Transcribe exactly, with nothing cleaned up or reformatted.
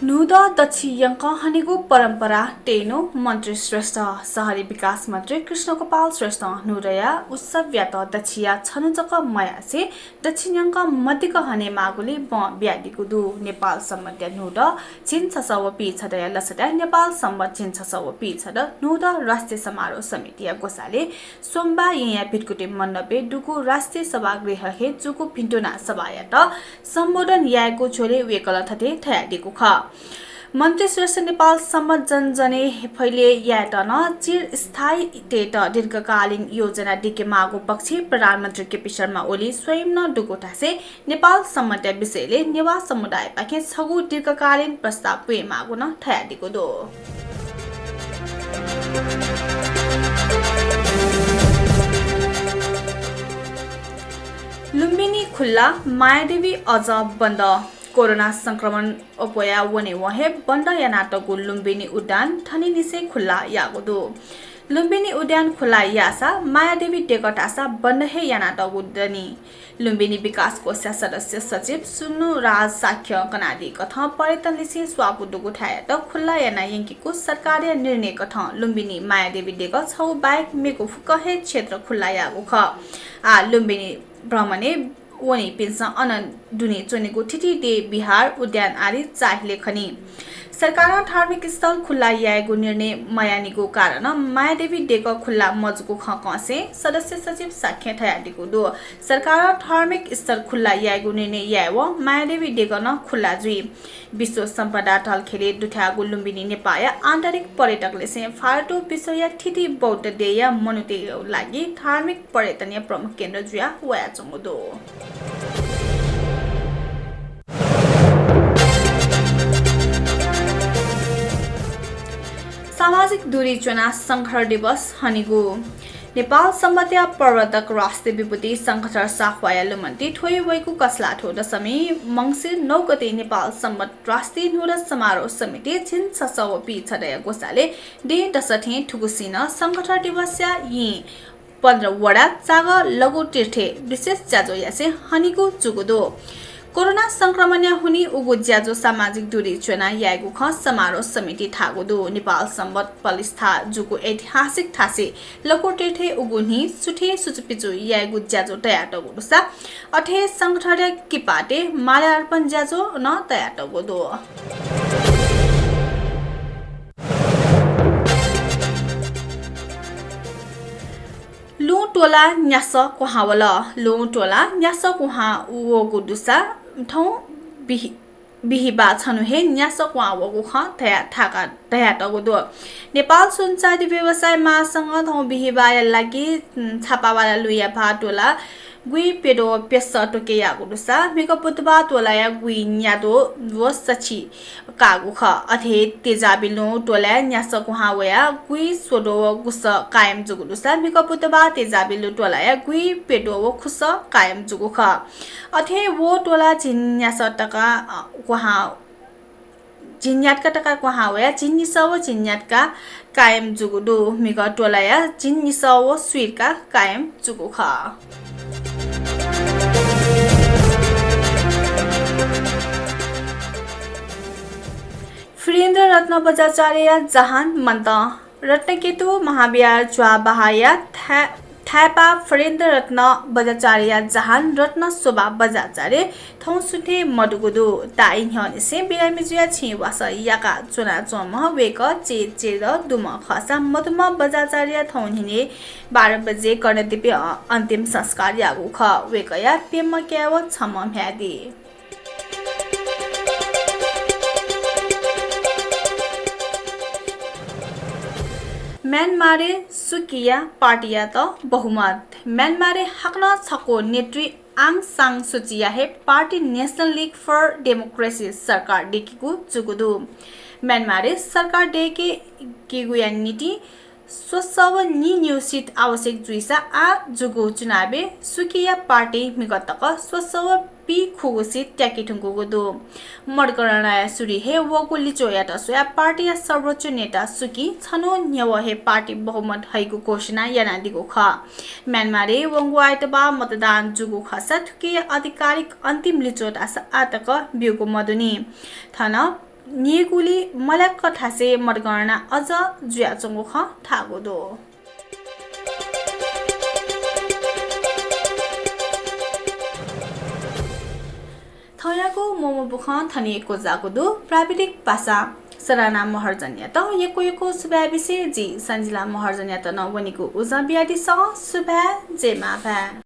न्हूदँ दछि यंकं हनेगु परम्परा तयेनु मन्त्री श्रेष्ठ। शहरी विकास मन्त्री कृष्णगोपाल श्रेष्ठं न्हूदँया उत्सवयात दछिया छन्हु जक मयासें दछि न्यंकं मदिक्क हनेमाःगुलिं बँ बियादीगु दु। नेपाल संवत्‌या न्हूदँ झिंछसः व पीछदँया लसताय् नेपाल संवत् झिंछसः व पीछदँ न्हूदँ राष्ट्रिय समारोह समितिया ग्वसालय् सोमबाः येँया भित्कुटी मण्डपय् दुगु राष्ट्रिय सभागृह हे जूगु भिन्तुना सभायात सम्बोधन यायेगु झ्वलय् वय्‌कलं थथे धयादीगु खः। मन्त्री श्रेष्ठ नेपाल संवत् जनजनय् फैले यायेत नं चिरस्थायी तयेत दीर्घकालीन योजना दयेकेमाःगु पक्षय् प्रधानमन्त्री केपी शर्मा ओली स्वयं नं दुगु थासय् नेपाल संवत्‌या विषयलय् नेवाः समुदायपाखें छगू दीर्घकालीन प्रस्ताव पुयेमाःगु नं धयादीगु दु। लुम्बिनी खुल्ला, मायादेवी अझ बन्द। कोरोना संक्रमण अप्वया वनेवं हे बन्द यानातःगु लुम्बिनी उद्यान थनिंनिसें खुल्ला याःगु दु। लुम्बिनी उद्यान खुल्ला याःसा मायादेवी देगः धाःसा बन्द हे यानातःगु दनि। लुम्बिनी विकास कोषया सदस्य सचिव सुनुराज शाक्यं कनादीकथं पर्यटनलिसें स्वापू दुगु थाय्‌यात खुल्ला याना यंकेगु सरकारया निर्णयकथं लुम्बिनी मायादेवी देगः छगू बाहेक मेगु फुक्क हे क्षेत्र खुल्ला याःगु खः। आः लुम्बिनी भ्रमणय् वनीपिन्सं अन दुने च्वनीगु थीथी देय्, बिहार, उद्यान आदि चाःहिले खनी। सरकारं धार्मिक स्थल खुल्ला यायेगु निर्णय मयानीगु कारणं मायादेवी देगः खुल्ला मजूगु खँ कंसें सदस्य सचिव शाक्यं धयादीगु दु। सरकारं धार्मिक स्थल खुल्ला यायेगु निर्णय यायेवं मायादेवी देगः नं खुल्ला जुइ। विश्व सम्पदा ढलखेलय् दुथ्याःगु लुम्बिनी नेपाःया आन्तरिक पर्यटकलिसें फाल्तु विश्वया थीथी बौद्ध देय्‌या मनूतय्‌गु लागि धार्मिक पर्यटनया प्रमुख केन्द्र जुया वयाच्वंगु दु। सामाजिक दूरी च्वनाः शंखधर दिवस हनेगु। नेपाल संवत्‌या प्रवर्तक राष्ट्रिय विभूति शंखधर साख्वाःया लुमन्ति थ्वयावइगु कछलाथ्व दशमी मंसिर नौ गते नेपाल संवत् राष्ट्रिय न्हूदँ समारोह समिति झिंछसः व पीछदँया ग्वसालय् दँय्‌दसः थें थुगुसिं नं शंखधर दिवसया येँ पन्ध्र वडा चागः लघुतीर्थय् विशेष ज्याझ्वः यासें हनेगु जूगु दु। कोरोना संक्रमणया हुनिं उगु ज्याझ्वः सामाजिक दूरी च्वनाः यायेगु खँ समारोह समितिं धाःगु दु। नेपाल संवत् पलिस्था जूगु ऐतिहासिक थासय् लघुतीर्थय् उगु न्हि सुथय् सुचुपिचु यायेगु ज्याझ्वः तयातःगु दुसा अथे हे शंखधरया किपातय् माल्यार्पण ज्याझ्वः नं तयातःगु दु। लुँ त्वलाः न्यासः क्वहां वल। लुँ त्वलाः न्यासः क्वहां वःगु दुसा थौं बिहि-, बिहिबाः छन्हु हे न्यासः क्वहां वःगु खँ धया-, थाका-, धयातःगु दु। नेपाल सुनचाँदी व्यवसायी महासंघं थौं बिहिबाःया लागि, उम्, छापावाला लुँया भाः तोला गुइप्यद्वः व प्यसः त्वके याःगु दुसा म्हिगः बुधबाः तोलाया गुइन्याद्वः व सछि काःगु खः। अथे हे तेजाबी लुँ तोलाया न्यासः क्वहां वयाः गुइस्वद्वः व गुसः कायम जूगु दुसा म्हिगः बुधबाः तेजाबी लुँ तोलाया गुइप्यद्वः व खुसः कायम जूगु खः। अथे हे व तोला झिंन्यासः तका, अ, क्वहां झिंन्यातका तका क्वहां वयाः झिंनिसः व झिंन्यातका कायम जूगु दु। म्हिगः तोलाया झिंनिसः व स्वीतका कायम जूगु खः। फणीन्द्र रत्न बज्राचार्यया जहान मन्त। रत्नकेतु महाविहार ज्वाःबहाःया थाय्-, थाय्‌पाः फणीन्द्र रत्न बज्राचार्यया जहान रत्न शोभा बज्राचार्य थौं सुथय् मदुगु दु। ताःई न्ह्यःनिसें बिरामी जुयाः छेँय् वासः याका च्वनाच्वंम्ह वय्‌कः चय्‌चय्‌दँ दुम्ह खःसा मदुम्ह बज्राचार्यया थौं न्हिनय् बाह्र बजे कर्णदीपय् अ-, अन्तिम संस्कार याःगु खः। वय्‌कःया प्यम्ह काय् व छम्ह म्ह्याय् दी। म्यानमारय् सु किया पार्टीयात बहुमत। म्यानमारय् हाकनं छक्व नेतृ आङ सान सुचीया हे party National League for Democracy सरकार दयेकेगु जूगु दु। म्यानमारय् सरकार दयेकेगुया निंतिं स्वसः व नीन्यू सिट आवश्यक जुइसा आः जूगु चुनावय् सु किया पार्टीं म्हिगः तक स्वसः व पीखुगू सिट त्याके धुंकूगु दु। मतगणनाया सुरुइ हे वःगु लिच्वःयात स्वयाः पार्टीया सर्वोच्च नेता सु किं छन्हु न्ह्यवः हे पार्टी बहुमत हइगु घोषणा यानादीगु खः। म्यानमारय् वंगु आइतबाः मतदान जूगु खःसा थुकिया आधिकारिक अन्तिम लिच्वः धाःसा आः तक ब्यूगु मदुनि। थन न्येगुली मल्याक थासय् मतगणना अझ जुयाच्वंगु खँ थाःगु दु। थौंयागु मू मू बुखँ थन हे क्वचाःगु दु। प्राविधिक पासा सराना महर्जनयात यक्व यक्व सुभाय् बिसें जि सन्जिला महर्जनयात नं वनेगु उजं बियादिसँ। सुभाय्, जय मांभाय्।